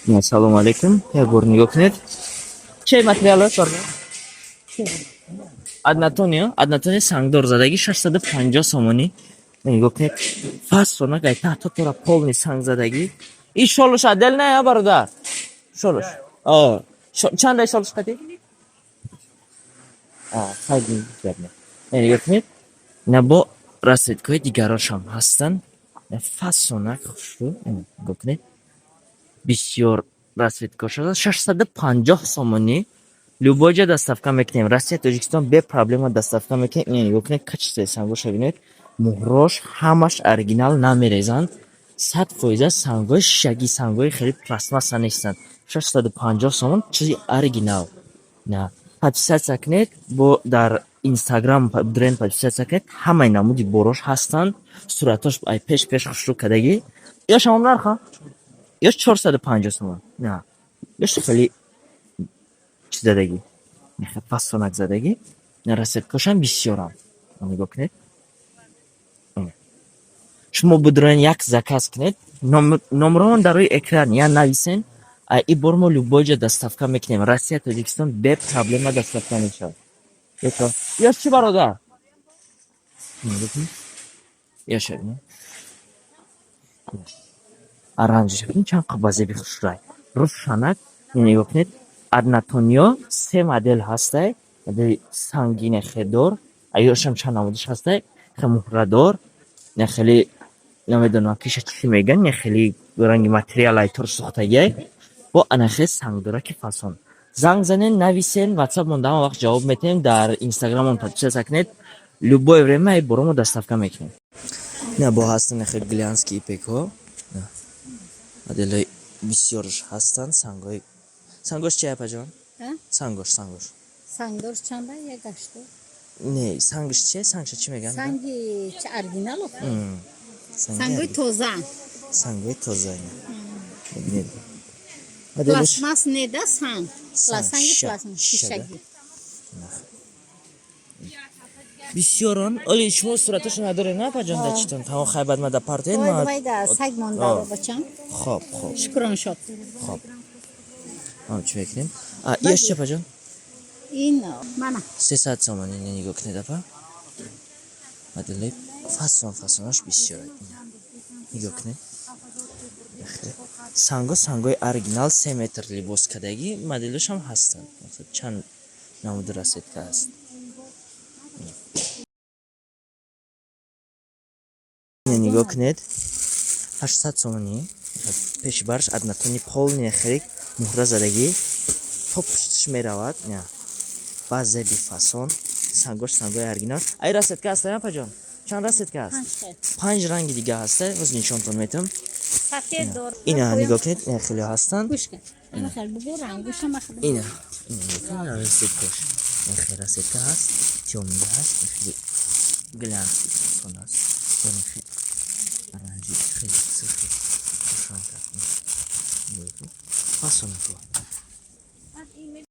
Ассалому алайкум. Як бор нигоҳ кунед. Чӣ материал аст, бародар? Однотонный, однотонный сангдор задагӣ 650 сомонӣ. Нигоҳ кунед. Фасонак ай таҳта тора полный санг задагӣ. И шолуш отдельно я, бародар? Шолуш. О, чанда шолуш қати? А, хайди гап не. Нигоҳ кунед. Ина бо расцветкаҳои дигарошам ҳастанд. Фасонак хушрӯ. Нигоҳ кунед. Бисёр расцветкаҳош ҳаст. 650 сомонӣ. Любой ҷо доставка мекунем. Россия, Тоҷикистон без проблема доставка мекунем. Ина нигоҳ кунед, качествои сангоша бинед. Муҳрош ҳамаш оригинал, намерезанд. 100% сангҳои шишагӣ, сангҳои хеле пластмасса нестанд. 650 сомон, чизи оригинал. На. Подписаться кунед, бо дар Инстаграм бренд подписаться кунед, ҳамаи намуди борош ҳастанд. Суратош ай пеш пеш хушрӯ кардагӣ. Ё шамом нарха? Ё 450 сомон. На. Ё хеле чиз задагӣ. Фасонак задагӣ. Расцветкашам бисёрам. Нигоҳ кунед. Шумо бидурен, як заказ кунед. Номеромон дар рӯи экран я нависен. И бор мо любой ҷо доставка мекунем. Россия, Тоҷикистон без проблема доставка мешавад. Ё чӣ, бародар? Ё шаб. Оранжиш бин, чанд қабазеби хушрӯй. Рӯшанак, нигоҳ кунед. Однотонниё се модел ҳастай. Модели сангине хедор, аёшам чанд намудиш ҳастай. Хе муҳрадор, не хеле намедонам киша чӣ меган, не хеле ранги материал ай тур сӯхтагиай. Бо анахе сангдораки фасон. Занг занен, нависен, ватсапмон дар ҳама вақт ҷавоб метиҳем, дар инстаграмон подписаться кунед. Любое время ай боро мо доставка мекунем. На бо ҳастан хе глянцевый ипекҳо. Моделҳои бисёрш ҳастанд, сангҳои сангош чи, апаҷон? Сангош, сангош. Сангдор чанда? Як ҳаштод. Не, сангш чи? Сангша чӣ мегӯянд? Санги чи, оригинал охо. Санги Сангои тоза. Сангҳои тоза, ина. Бибинед. Моделш Пластмасс неда, санг. Санг, Санги шиша, пластмасс, шиша, да? шишагӣ. Бисёрон. Оли шумо сураташо надоред, на, апаҷон, дар читон? Тамом, хай, баъд ма да партоед ма. Вайда саг монда, бачам. Хоб, хоб. Шукрон шод. Хоб. Ам чӣ мекунем? А, ияш чи, апаҷон? Ин мана. 300 сомонӣ, нигоҳ кунед, апа. Модели фасон, фасонаш бисёр. Нигоҳ кунед. Санго, сангои оригинал, 3 метр либос кардагӣ, моделошам ҳастанд. Чанд намуди расцветка ҳаст. Нигоҳ кунед, 800 сомонӣ. Пеши барш однотонный, полный, хеле муҳра задагӣ, то пуштиш меравад. Баъзе бифасон сангош, сангои оригинал. Ай расцветка ҳаста, апаҷон? Чанд расцветка ҳаст? Панҷ ранги дига ҳаста, боз нишонтон метавам. Ина нигоҳ кунед, ина хеле ҳастанд. Ина расцветкаш, хеле расцветка ҳаст, тёмный ҳаст, хеле глянцевый фасон аст, оранжи, хеле сурхи, фасонако.